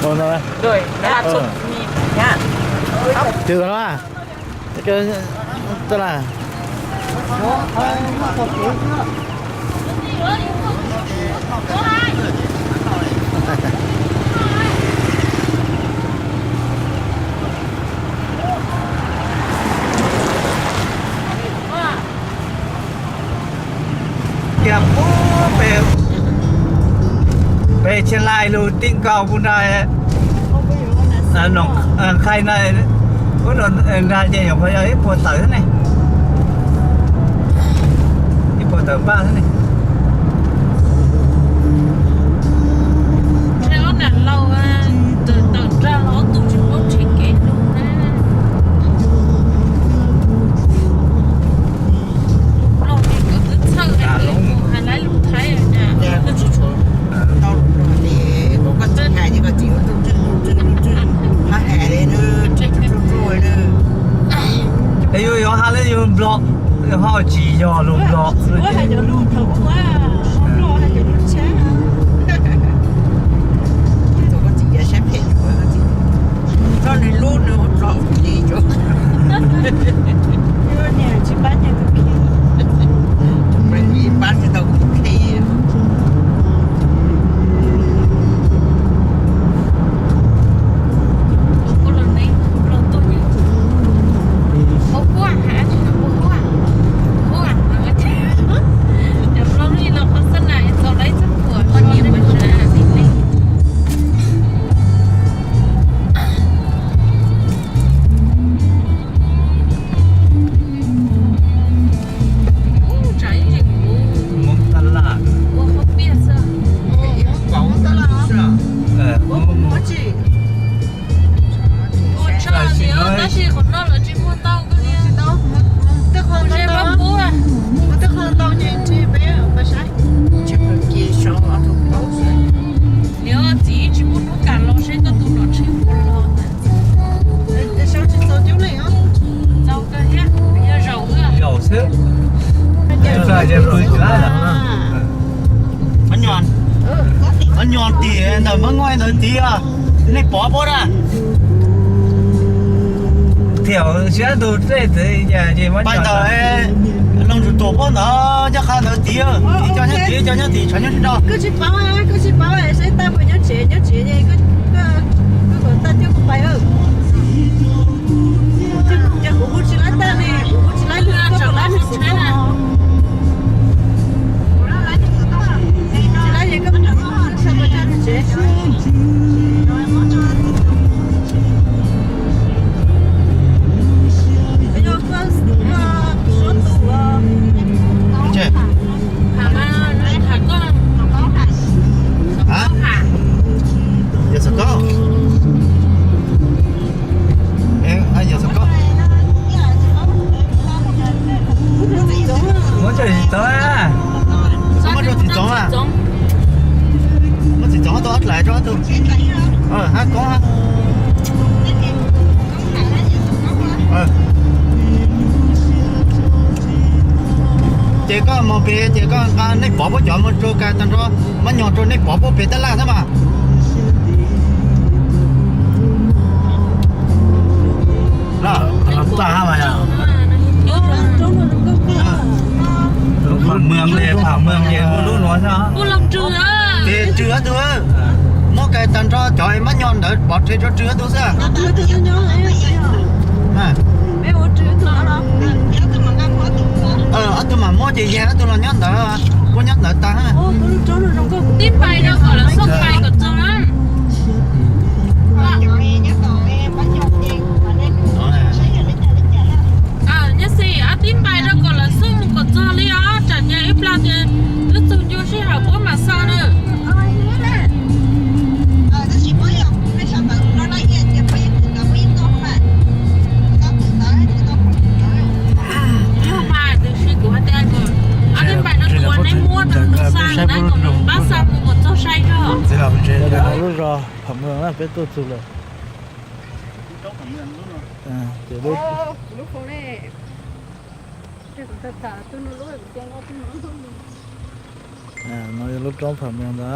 Ua no. Twb no. Twb la. Kiag pem, pem Tshee Lais lug ti nkaus puag nrag, Nqhai na, ub, nrag ces nyuam qhuav yog ib puag tawm xwb ne, ib puag tawm npaj xwb ne. Ob nam laug tawm nrag los ob tug tsis paub tshem kev lug na. Lub nplog li nkawd twb txhawj hais tias mus hais lawv lus Thaib na. Es yus yuav hais lawv yus Nplog, ho tsis yog lus Nplog. Tab sis qhov no lawv tsis muag ntau kawg li. Mus tej qho ntau ces ntshe peb pais saib. Niam txiv tsis muaj hnub kam los seb koj tus nom tswv puas los. Txaus kawg thiab, yog zaum xwb. Ob nyuag tim ntawm Mab Nkuaj ntawd tid, nej pom puab na. Thiab siab tus tej pais ntawm Looj Tswv Tuam puab ntawd, coj qha ntawd tid, ib co nyob tid, ib co nyob tim tshav nyob sib nraus. Koj tsis paub, koj tsis paub, saib tag puas nyob tsev, nyob tsev ces koj kom tag thiab kuv pais. Ces kuv hu tsis laib tag li, kuv hu tsis laib li, koj puas laib nws xwb no. Tsis laib ces koj tsis tau tag tsev. Yog xov koj. Yog xov koj. Muab rau txiv txoov a. Muab rau txiv txoov a. Muab txiv txoov tau ob dlaim rau ob tug. Hab koob. Ces koj mus pem ces koj nqa nej pov puab cov mus rau kais tag nrho, mab nyuag rau nej pov puab pem tab laj xwb mas. Lub pham mws, pham mws ces ua lub nuav xwb. Ces Rwg ob tug, muab kais tag nrho cov mab nyuag ntawd pov rhe rau Rwg ob tug xwb. Ob tug mam muab ces yog ob tug los nyob ntawd, puab nyob ntawd tag. Tib npais rau kom lawv xauj pais kom txog na. Nyob xwb, ob tib npais rau kom lawv xauj mus kom txog li os, tsam nyas ib plag tias twb txog ncua sij hawm puab mam xauj na. Mas tiam sis kuv hais tias ob tib npais rau tus uas neb muab rau nws xauj. Txiv los tsev lub zos Pham Mws na peb tuaj txug lawm. Ces lub, no yog lub roob Pham Mws ntawd.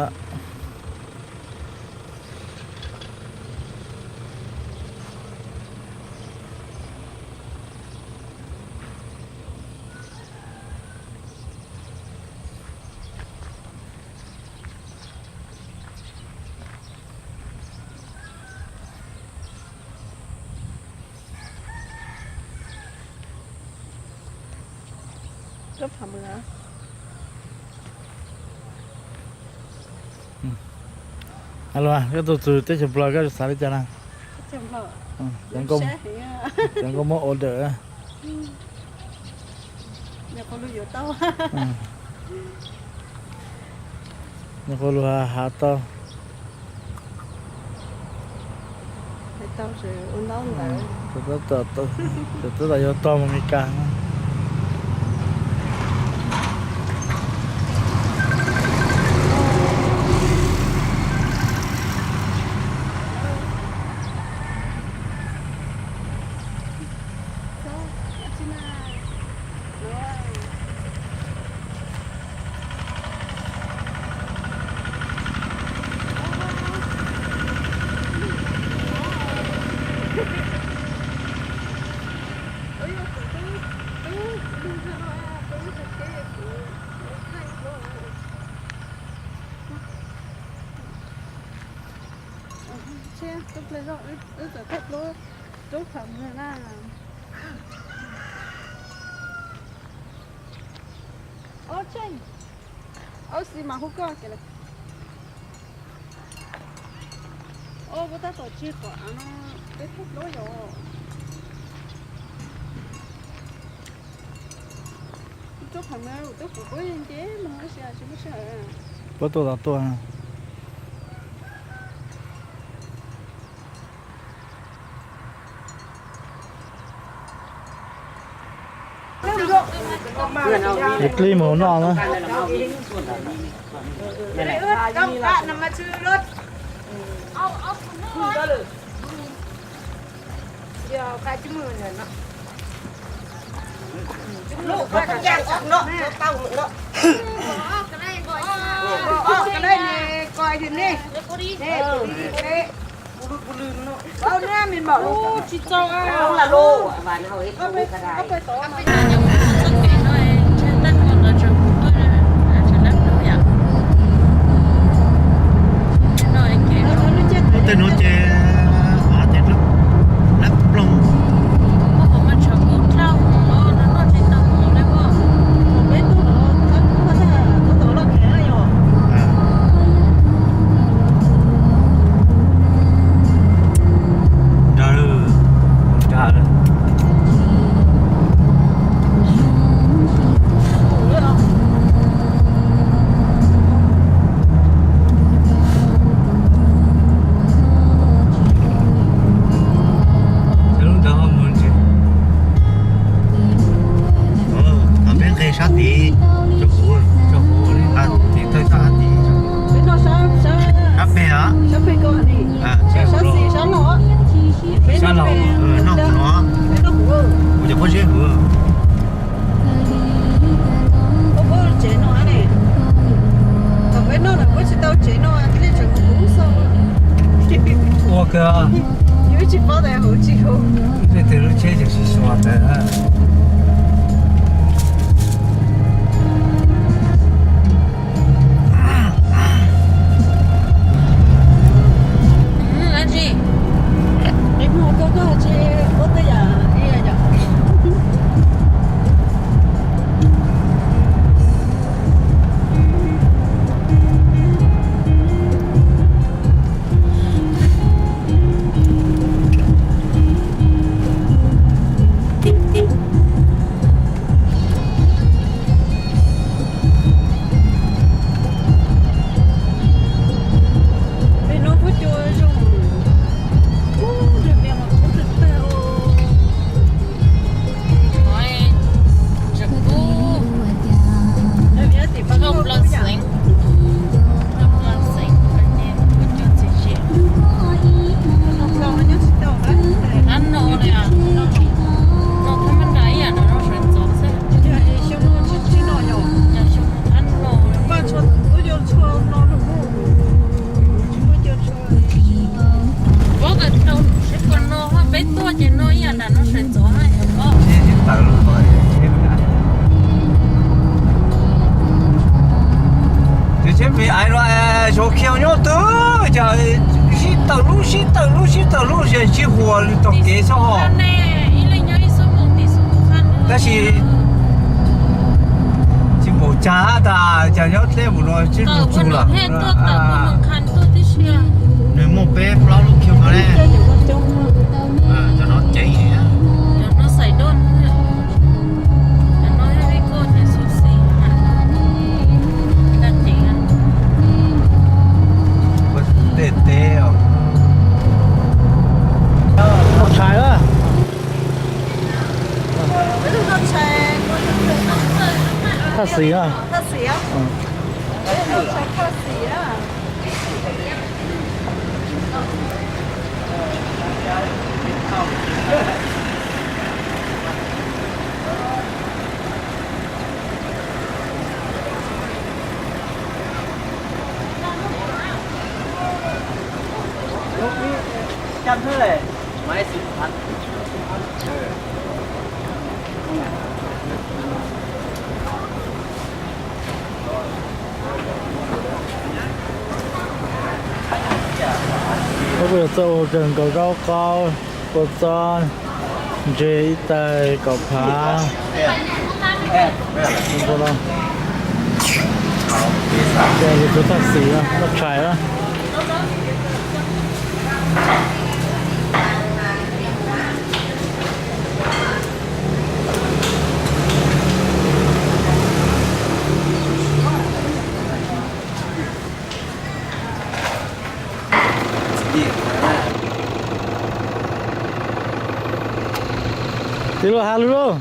Koj tuaj txug teb chaws Nplog koj xav li cas na? Cov nkauj muab order. Nyuam qhuav lug has tau. Tab tom yuav tog mus Meskas. Wb txawm thaij duab roob Pham Mws na. Ob tseeg, ob xis mas hu koj kiag lawm. Os, puab tab tom tseg tom av no, peb thaij duab yom. Roob Pham Mws twb kuv puab nce mus tsis muaj sij hawm. Puab tuaj tod tuaj. Yog dlib mus noj na. Tej nuav ces, ces lab ploog. Peb nqe sab tid, sab peg, sab peg, sab laug, noj kuv no, kuv cov pob zeb hwv. Tsev no ne, thaum peb noj lawm peb tsis tau tsev no, tseem kuv xwb. Ua kawg. Yus tsis paub tias huv tsis huv. Tej lub tsheb tseem sib suav ntawd. Tsheb pem ais no, xyov khiav nyob twg, cas sib tawm lub sib tawm lub sib tawm lub, sib huas tog kev xwb os. Tab sis tsis npaum cas tas cas nyob teb mus no tsis tug tug lawm. Nws muaj peb plaub lub khiav no ne. Cov no ceev. Tej teb os. Tshais lawm. Thaj xis na. Kuv yuav txawj ua kawg nkaus zaub qaub, kua txob, ntses ib tais kaum phav. Ces yus tus thaj xis noj tshais na. Tij laug, hais lus lauj.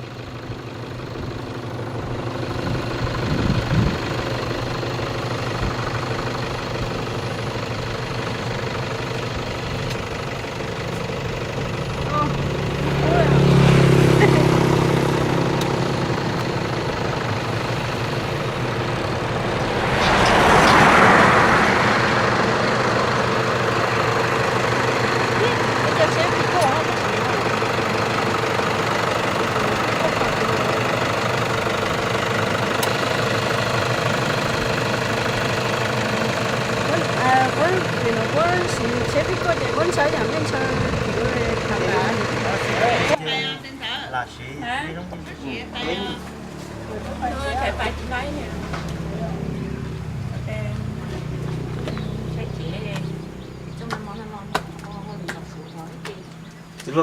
Kuv, kuv siv tsheb pib kuaj ces kuv ntshaw yam nej ntshaw, kuv tham tas. Kuv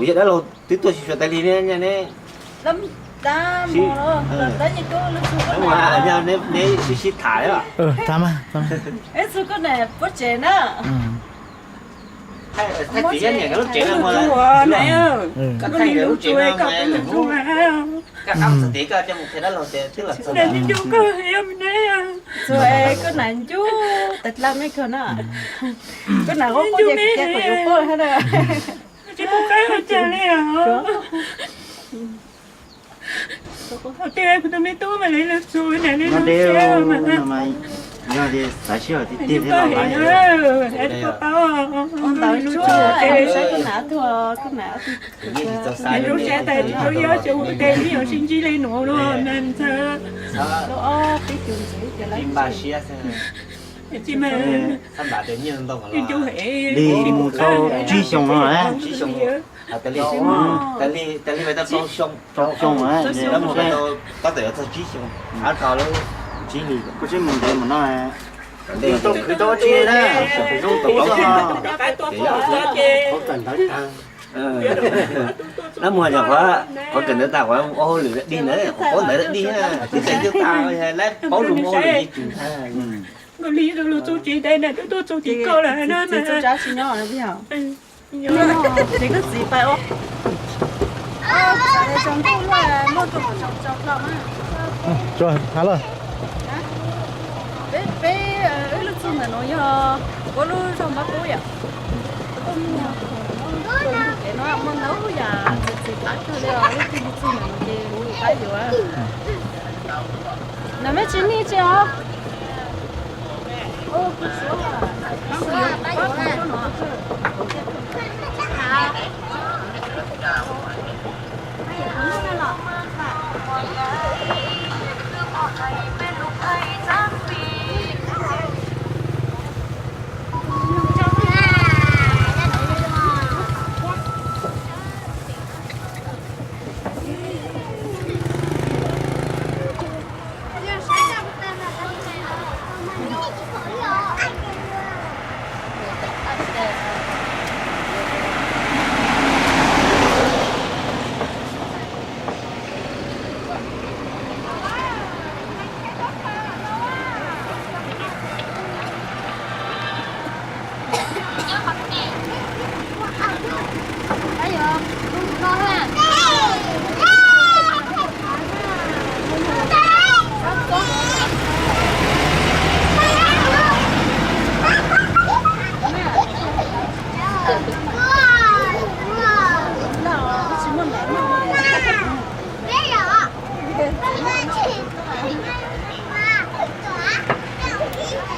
yog dab laug twb tuaj tsis tshua tas li ne. Neb sib tham. Tham mas. Txiv, yog niam lub tsev no, lub tsev no, koj qab txog tid koj coj mus qhia dab laug ces twb los txog. Txiv, koj nam ncuj tas dlab me kawg na. Koj nam qab qab ces kuv yuav paub hab na. Tsis pub qab hais cas li os. Tej kuv tus me tub mas lawv txug nam li lub siab mas. Yog tias xav sib hawm tiag tiag thiab los lawv paub. Ntawd lub tsuag saib koj nam tuag, koj nam lub siab tas tsis tau yob xyov ua teb me nyuam sib ntsib li nuav lub ntxhais. Li mus rau tsib xyoo no. Rau xyoo, tab tom yuav txog tsib xyoo, qhov tseem mus ntev mus no. Tau khwv tau tsi na, zoo tau zoo. Dab muag nyuam qhuav, qhov kawm ntawv tas qhuav ua hauj lwm dig ntawd, qhov paub ntawv dig, tib teg twb tas, lawv paub lus ua hauj lwm ib tug ntag. Nkawd li lus txuj txiv tais na, twb tuaj txug tim koj lawm na. Ces koj txiv pais ua. Peb, peb, wb lub txuj ntawm no yog puab lub zog Npab Kub yom. Ces no muaj ntau yam txiv txiv pab kawg li os, lub txuj ntawm no ces kuv pab yuav. Nws mej tsis nij tsi os.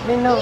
Hnub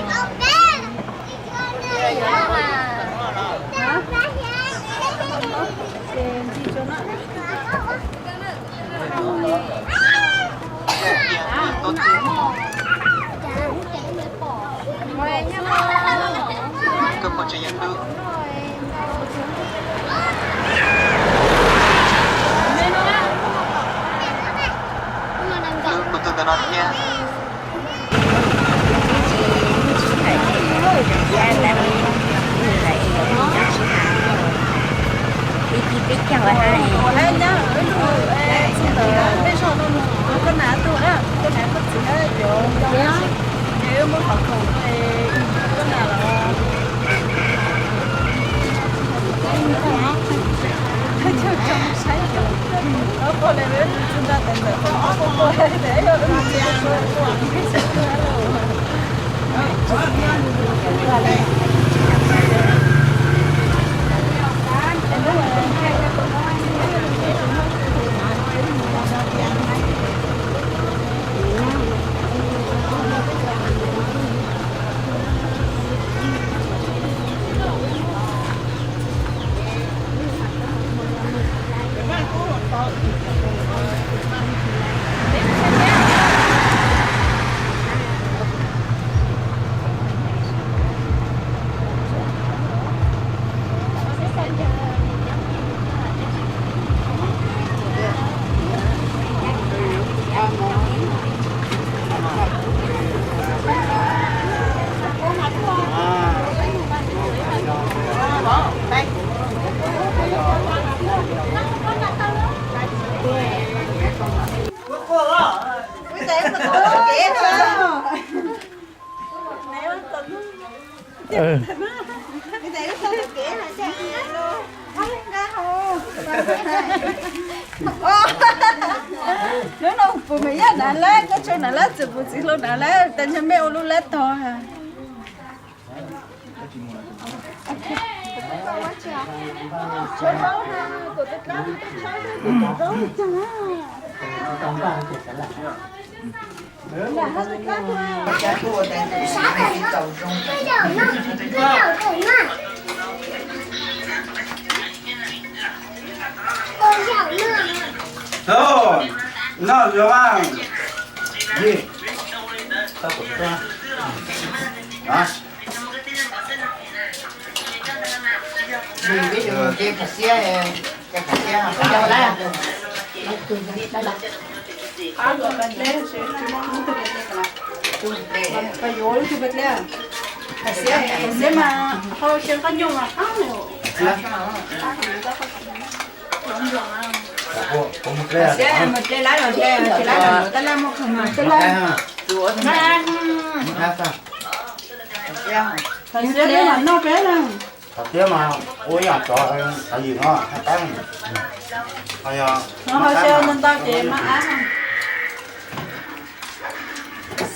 no puas me yaj nav lab, koj tso nav lab txawm puas txiv hluas nav lab, tas ntshe mej ua lub lab tog. Mus dlej lab los dlej, tsis lab los yuav tab laj muaj kawg mas. Thaum tiab mas ua ib yam tsov, tsov ywm no haj tab. Ho yog no ho xyaw ntau ntau ces mas av.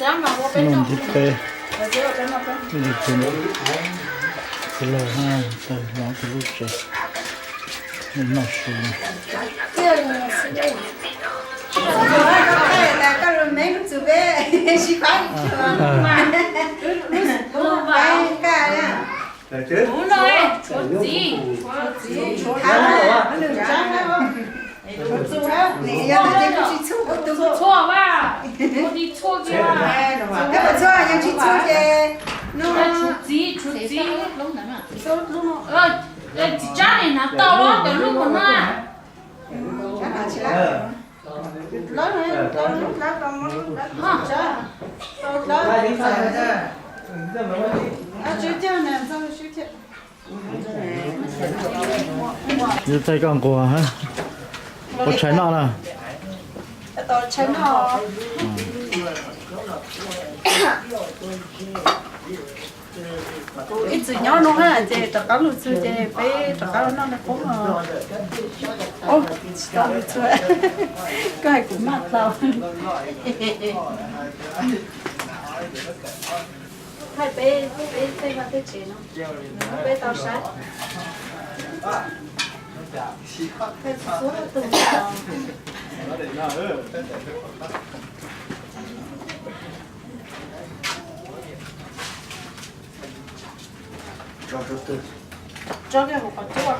Noj nti peb, ib tug laug, tus laug tau noj su. Koj lub me lub txug peb sib pab. Txhua, txhua, txhua ces, tshuav txiv, tshuav txiv. Txiv Tsab nim hnav tau los cov lub mus no. Yus txais koj nquag, ua tshais noj na. Kuv ib txwm nyob no na ces rov qab lug txug ces peb rov qab noj noj qoob os. Tsis tau lug txug, koj hais kuv maj tau. Thaij peb, peb tej vaj tej tsev no, peb tau saib. Thaij txhua tug os. Tso kiag hauv qhov cub.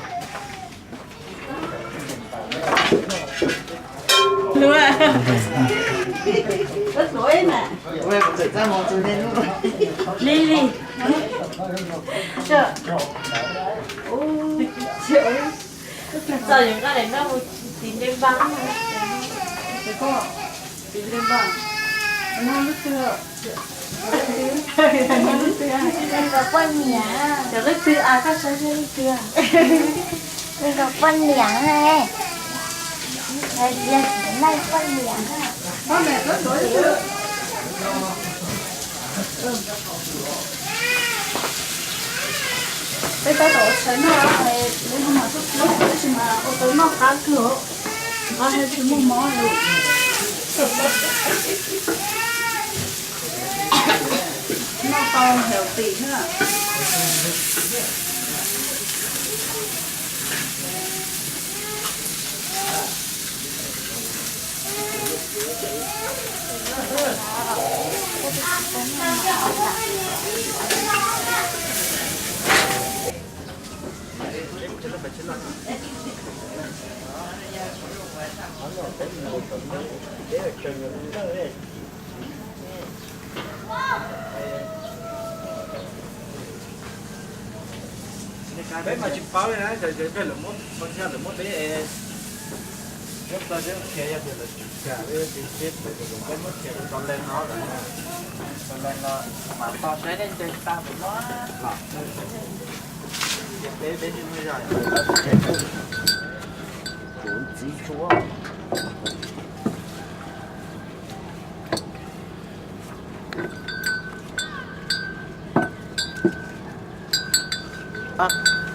Li li. Txog yus nqa daim npaj mus tiv npe npaj. Tiv npe npaj. Poj niam. Cov leej twg a, koj saib leej twg a? Poj niam ne. Hais tias nai poj niam. Peb tab tom ua tshais noj, lawv ho mas tub tub tab sis mas ua tau noj qab kawg os. Qab thiab tsis muaj mob li. Noj tau healthy thiab. Peb mas tsis paub li na, lawv muab, lawv muab peb, peb khiav, yog tias lawv tsis kam, peb muab khiav rau leej no lawm, rau leej no mas tog saib nej nce tag tus no los, peb, peb tsis muaj zog. Kuv ntxiv tsua.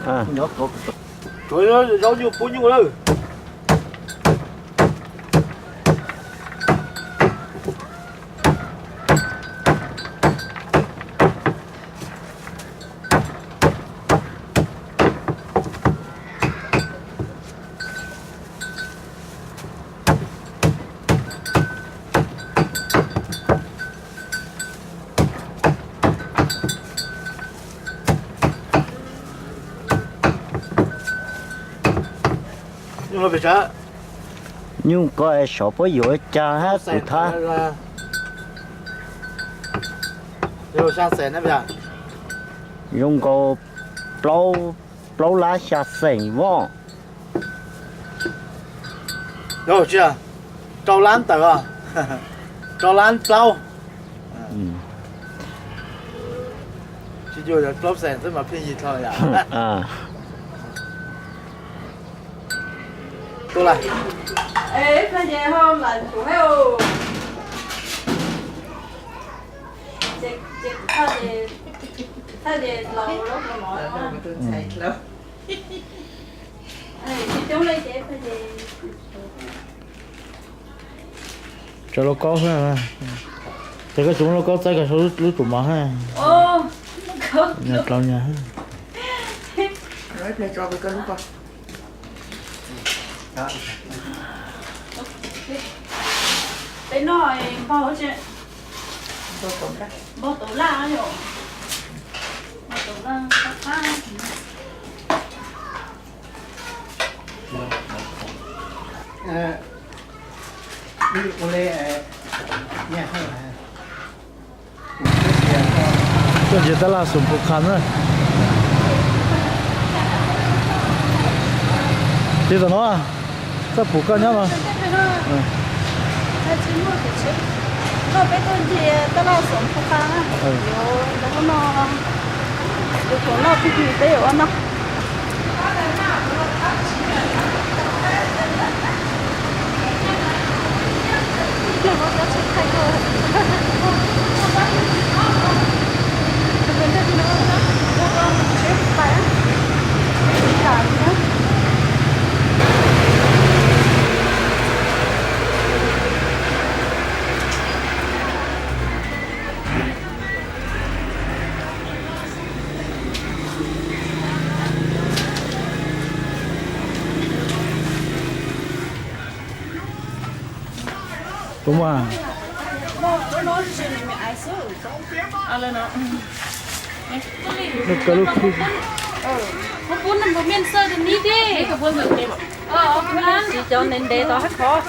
Zaub nyuj pub nyuj lawm. Nyuj ko es sav puab yuav ua cas hab kuv thab. Zoo nkaus plaub, plaub lab xya xees voj. Rau lab ntawd os, rau lab plaub. Tsis yog plaub xees xwb mas pheej yig dhau yom. Tus lawm. Tso lauj kaub xwb, ces koj tsis muab lauj kaub txaib kom sau lub tsum mov hab. Nyob dlau nyag. Peb noj npog tsi, npog taum laj yom, npog taum laj qab qab. Koj ntsia tab laj xoom pus qha na. Ces tom no txaj pum koj nyob mas. Koj peb tuaj ntsia tab laj xoom pus qha na. Yuav ua no, yuav khoom noj twg peb yuav ua no. Tus mas. Lub kawg lub khib. Tsis cov ntev ntev tau hab qhov,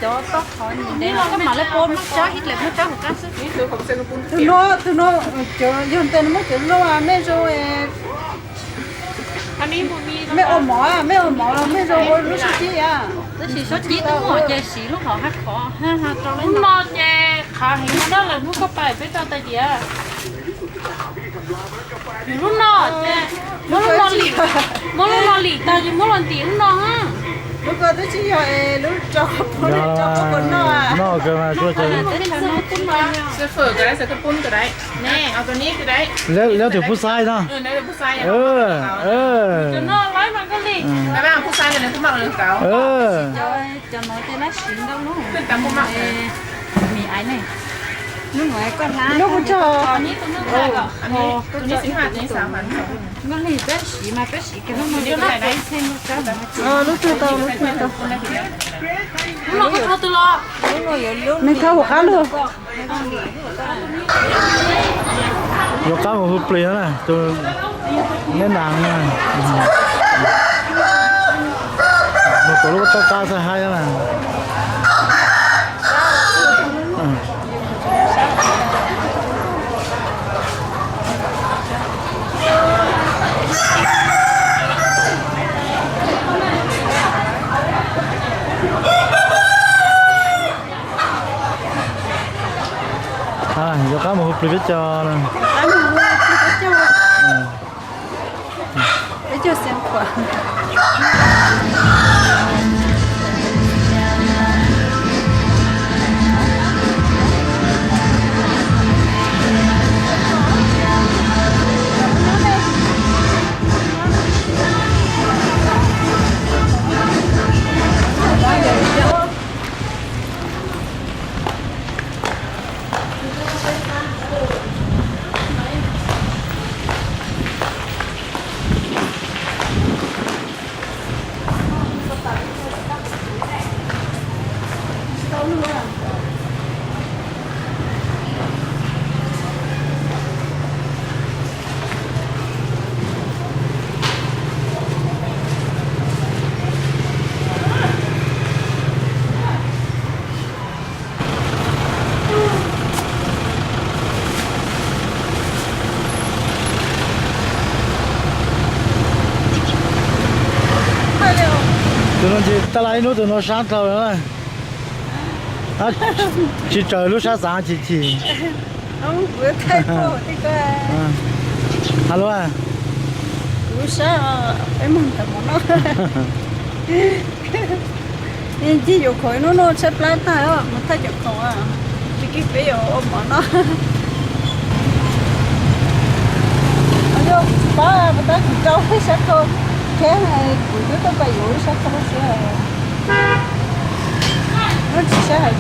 cov toj qhov ntev ntev no koj mam li pua muab tsawb ib dlaim muab tsawb hauv qab xwb. Tus no, tus no, cov yog ntawm no muab cov no mej zoo, mej ua mov, mej ua mov los mej zoo ua lub sab cib a. Tab sis sab cib tub muaj ces siv lub hauv hab qhov hab rau lub no ces qhav heev no dab lawm hnub koj pais peb rau tais diav. Yus lub no, muab lub no lim, muab lub no lim tag yus muab los ntim lub no. Lub ko twb tsis yog lub tso qhov pua, tso qhov pua noj. Noj kawg mas tsuas. Leej twg pub xaib no? Lub kuv tso. Lub twg tau, lub twg tau. Nws thau hauv qab lug. Yuav qab mus hu plis na, tus neb nas na. Mus tus lub toj qab txhaj haib na. Yuav qab mus hu plig peb cov. Tus no ces taj laj ib hnub tus no sab dhau lawm na. Tsis raws lub sab xav chim chim. Hab lub, kuv sab, peb moog tawm mov noj. Ncig yuav khoom ib hnub noj tshaib plab tag, mus thaj yuav khoom, tsis kis peb yuav ua mov noj. Yog tsis paub puas tab kuv rau peb sab khau, kuv twb tuaj pais yuav lub sab khau xwb, lub tsis sab hais.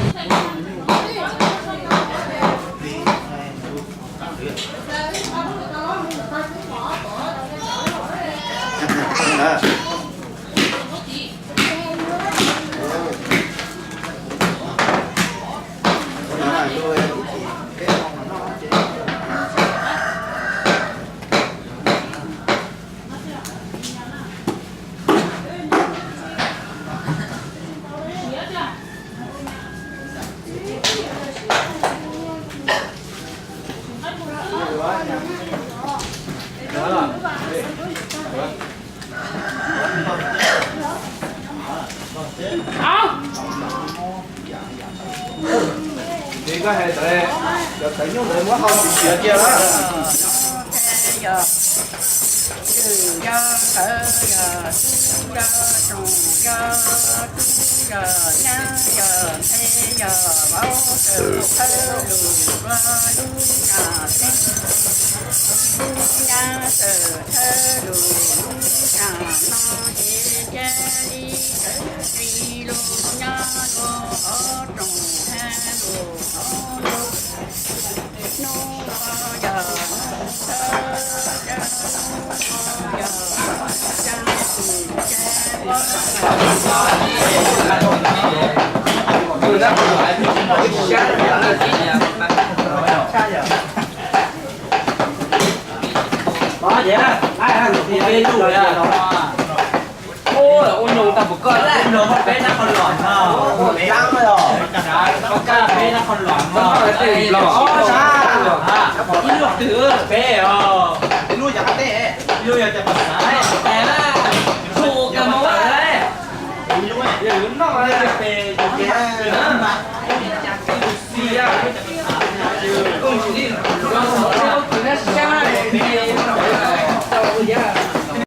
Ces koj hais tawv, cov tawv nyuj ntawd muab hau tsis siav kiag na. Yog, yog tawv, yog tub, yog tsoom, yog tub, yog nyab, yog ntxhee, yog vauv, tawm thawj lus lub, lub nyam teb, lub nyab tawm thawj lus lub nyam no, ces cia li tawv tsis lug nyob rau hauv rooj hab lug hauv ntuj. Hnub no yog hnub thawj, hnub no yog hnub Ua nyuj tag pum koj, peb nab qhov los no, peb nab qhov los, ib lub twg peb os, ib lub yog qab teb, ib lub yog cov pom xav, tus kawg no